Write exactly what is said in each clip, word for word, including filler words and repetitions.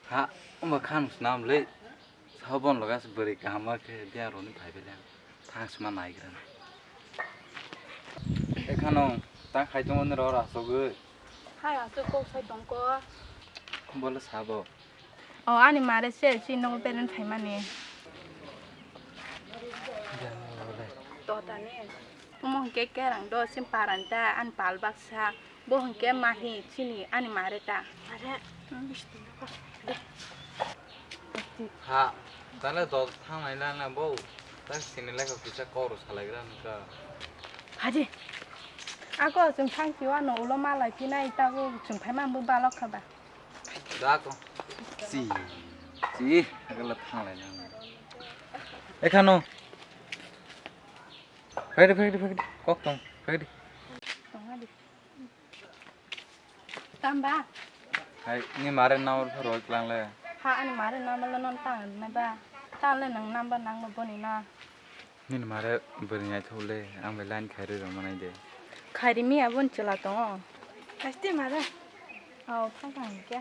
Ha, omo khan swnam le. Sabon loga se bwrwi kaham khe dia roni phai bele. Thang sima naigra. Ekhano ta khai tongoni ro rasogwi. Hai asuk kok sai tongko. Bole sabo. O ani mare se si nogo beren phaimani. Totani. Omo hwnkhe kerang do sim paranta ani pal baksa. Bo hwnkhe mahi chini ani mare ta. Mare. Hmm. Ha, tale do thangnai lana bo. Tak sini leka kisa koro salaigra nungka. Haji. Ako chwng thang kiwa no ulo malai pinai tago chwng phaima bo balok khaba. Da ko. Si. Si, agala thanglai na. Ekhano. Phai di, phai di, phai di. Kok tong, phai di. Tong di. Tamba. Hai, ni mare number pharo klang le. Ha, ani mare number lo non tang nai ba. Tang le nang number nang bo boni na. Nini mare bwrwi naithok le, ang bai line khairwi rwmanai de. Khairimi aboni chwla tongo. Haste mare. Aw, phang phang khe.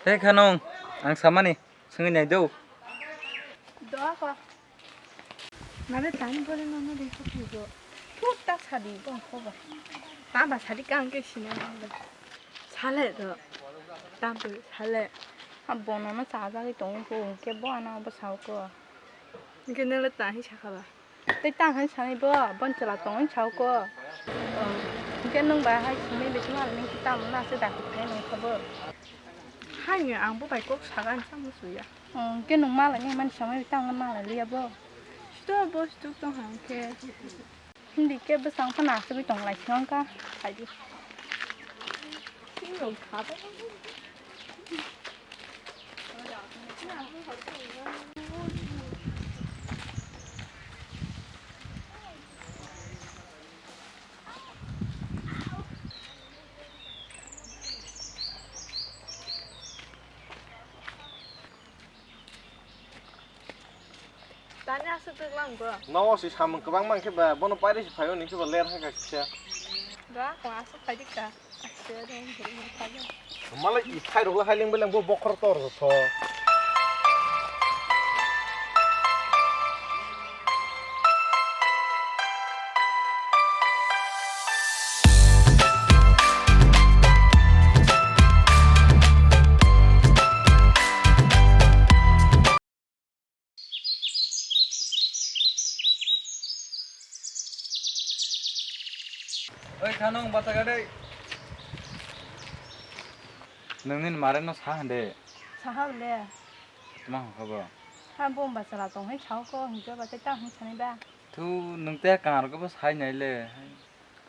He khanung, ang samani, swngwi nai do. Do ako. Mane tani bole nono de ko pibo. Putta sadi bong ko ba. Tamba sadi kang ke sine bong. Sale do. Tampu sale. Ha bono no sajagwi tongo ko ke bo ana bo sao ko. Ke nele tahi sakala. Tei tang hai sanai bo bon chwla tongwi sao ko. Hwnkhe nwng bai hai simi bisingo ang nini tamo na se dakti phai nang kha bo. Haini ang bo bai kok saga ang samo suya. Hwnkhe nwng malai nai mani samai tang malai liya bo. Situ bo situ tong hang khe. Hindi khe bwsang phano asugwi tong lai singka hai di. Tani aswk twk lang bro. Nogo si samung kwbang mankhe ba, bono pairwi se phaio, nini khe ba ler hakha kisa. Ba, ko aswk phaidi ka. Aswk ren ren phaio. Malai i phai rok la hai leng beleng bo bokhor tor tho. Oi, khanung, bata gadai. Nungni mare no sa hande. Saha le. Tma hokha bo. Ha, bo ba sala tong hai sao ko, hingke ba ta hing sani ba. Thu nung te kar ko bo sai nai le.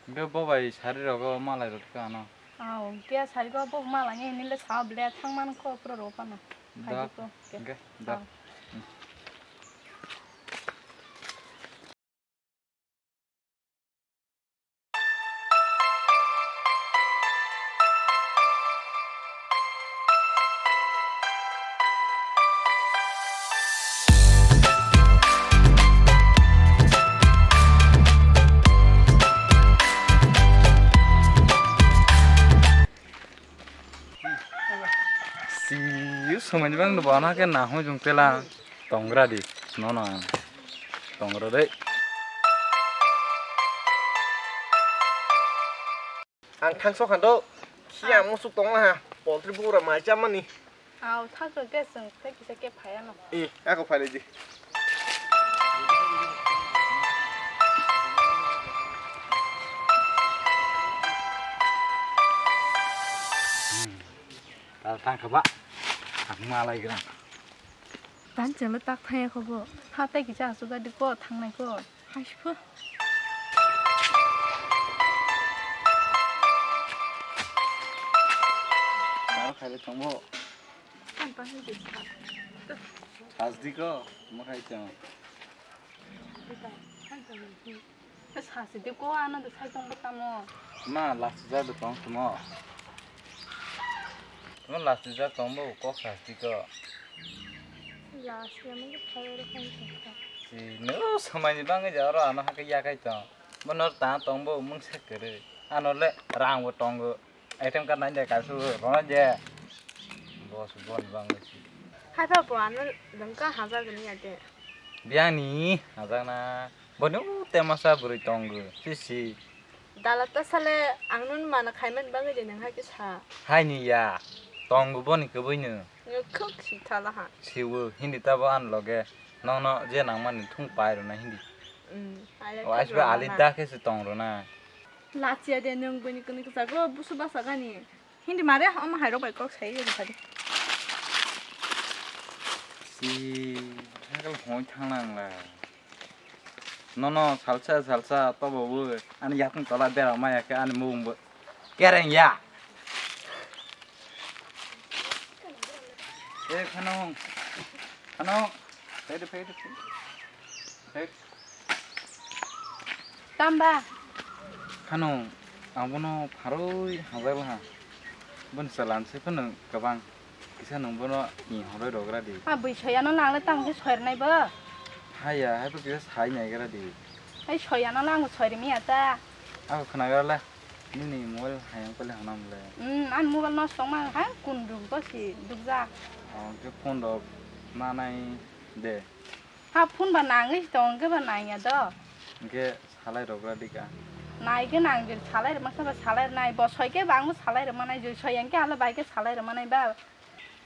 Hingke bo bai sari rogo malai rok kha ano. Aw, hingke sari ko bo malai ni le sao ble thang man ko pro ro pa no. Da. Hai ko. Hingke da. Aw. Hmm. Si, somai ni bang bo ano khe nahoi jung tela tongra di, nono ang tongra dei. Ang thangso khan do, khi ang musuk tong ha, poultry bura mai chamani. Aw, thangso khe chwng tei kisa khe phai ano. E, ako phai di. Tal thang kha ba. Ang malai gra. Tan chwngno tak thangya kho bo. Ha tei kisa asuk gadi ko thangnai ko. Hai si pho. Tal khaile thangbo. Sajdi ko, mo khai chang. Sajdi ko, ano de sai tong tamo. Ma, last jar de tong tamo. Tamo last jar tong bo, kok sajdi ko. Last ya mo khai ro khai. Nw swmaini bagwi je oro ano hakhe yakhai tong. Bono ta tongbo mungsa kwrwi. Ano le rangbo tongo. A T M card nai de kasu rono je. Boss boni bagwi si. Hai pha bo ano dengka hajar gani ya de. Biyani hajar na. Boni u temasa bwrwi tongo. Si si. Dala ta sale ang nun mana khaiman bagwi de nang hai kisa. Hai ni ya. Tongo boni kwbwi nw. Nw khuk si thala ha. Siwo hindi tabo an loge. Nono je nangmani thung pai rwna hindi. Mm, o asba ali da khe se tong rwna. Lachia de nwng bini kuni kisa go busu basa gani. Hindi mare omo hai rok bai kok sai rw phadi. Si hakal hoi thang nang la. Nono salsa salsa tobo bo ani yakung tola bera maya khe ani mung bo kereng ya. Eh, khano. Khano. Phaidi, phaidi, phaidi. Phaidi. Tamba. Khano, ang bono pharoi hamjak laha. Boni chalan se phano kwbang. Kisa nwng bono ni horoi rogra di. Ha, bui soyano nang le tamo khe soirnai bo. Haya, hai bo kisa sai nai gra di. Hai soyano nang soirmi ya ta. Ako khna gra le. Nini mobile hayang pale hanam le. Hmm, ani mobile nosto wngma hai kun duk to si dukjak. Oh, ke phone rok nanai de. Ha, phone ba nangwi si tong, hwnkhe ba nangya do. Hwnkhe salai rok ra dika. Nai khe nang jil salai rwma khe ba salai rwnai, bo soi khe ba ang bo salai rwma nai, jil soi yang khe hala bai khe salai rwma nai ba.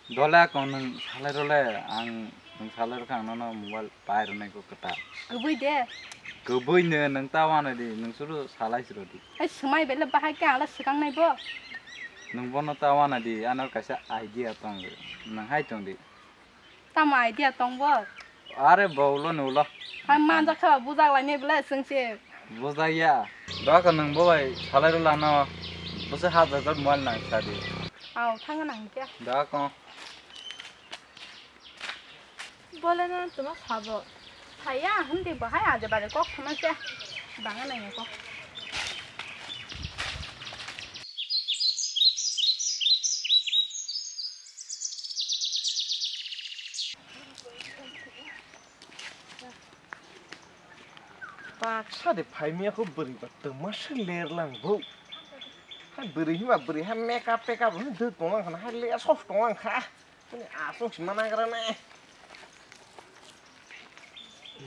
Dole ako nwng salai role, ang nwng salai rokha ang nono mobile pai rwnai kok kwtal. Kwbwi de. Kwbwi no nwng ta wana di, nwng suru salai siro di. Hai swmai bele bahai khe ang la swkang nai bo. Nwng bono ta wana di, ano kaisa idea tong, nwng hai tong di. Tamo idea tong bo? Are bo ulo ni ulo. Hai manja kha bujak lai ni bele swng se. Bujak ya. Da ka nwng bo bai salai rwla no. Bo se hajar hajar mobile nang sa di. Au thang nang kya. Da ko. Bole no tuma sabo. Haya, hindi bahai aja bare kok sama se. Banga nang kok. Baksa de phaimia kho bwrwi ba twma se ler lang bo. Hai bwrwi hima bwrwi ha makeup takeup hwn dwk tong lang khana hai le sof tong lang kha. Ani aswk sima nagra ne.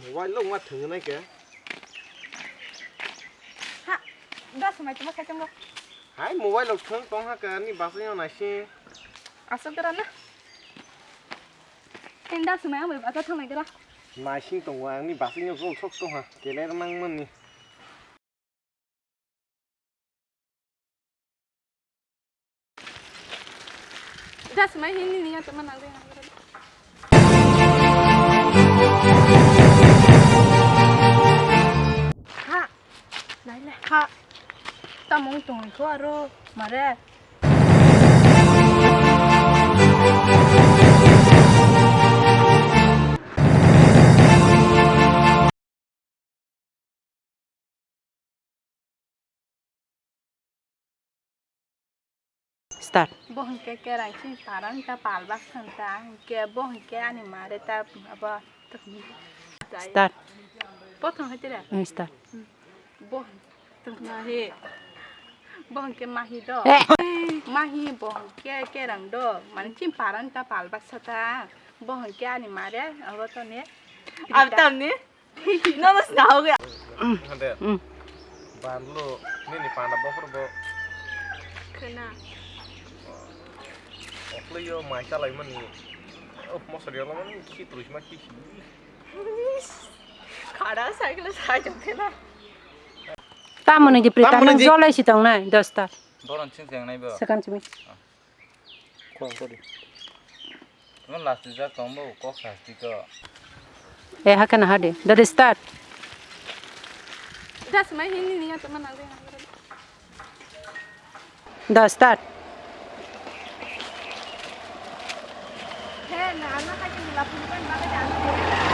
Mobile lo ma thwng nai khe. Ha, da swmai tuma khai tong. Hai mobile lo thwng tong ha khe ani basai no naisi. Aswk gra na. Inda swmai ang bai bata thang nai gra. Naising tongo ani basai no sok tong ha. Keler mang mani. Ida swmai hini ni ya tama nang ding. Ha. Nai le ha. Tamung tong ko aro mare. Start. Bo hwnkhe kerang chini parani ta pal bak thang ta hwnkhe bo hwnkhe ani mare ta abo. Start. Bo thang hai tira. Mm, start. Bo mahi. Bo hwnkhe mahi do. Eh. Mahi bo hwnkhe kerang do. Mane chini parani ta pal bak sa ta. Bo hwnkhe ani mare abo to ne. Abo tamni. Nono sinahogo ya. Hande. Mm. Banlo, nini panda bokhor bo. Khna. Okhlaiyo mai chalaimani. Oh, mosori olomani khi trusma khi khi. Khada cycle sai jokhe na. Tamoni di pri tamoni di jolai si tongnai, dosta. Boron ching cheng nai bo. Second simi. Kok kori. Tamo last rijak tong bo kok sa tiko. Eh, hakana hade. Dade start. Das mai hini niya tama nang ding. Da start. He na na ka jin la pun kan ba ka jin.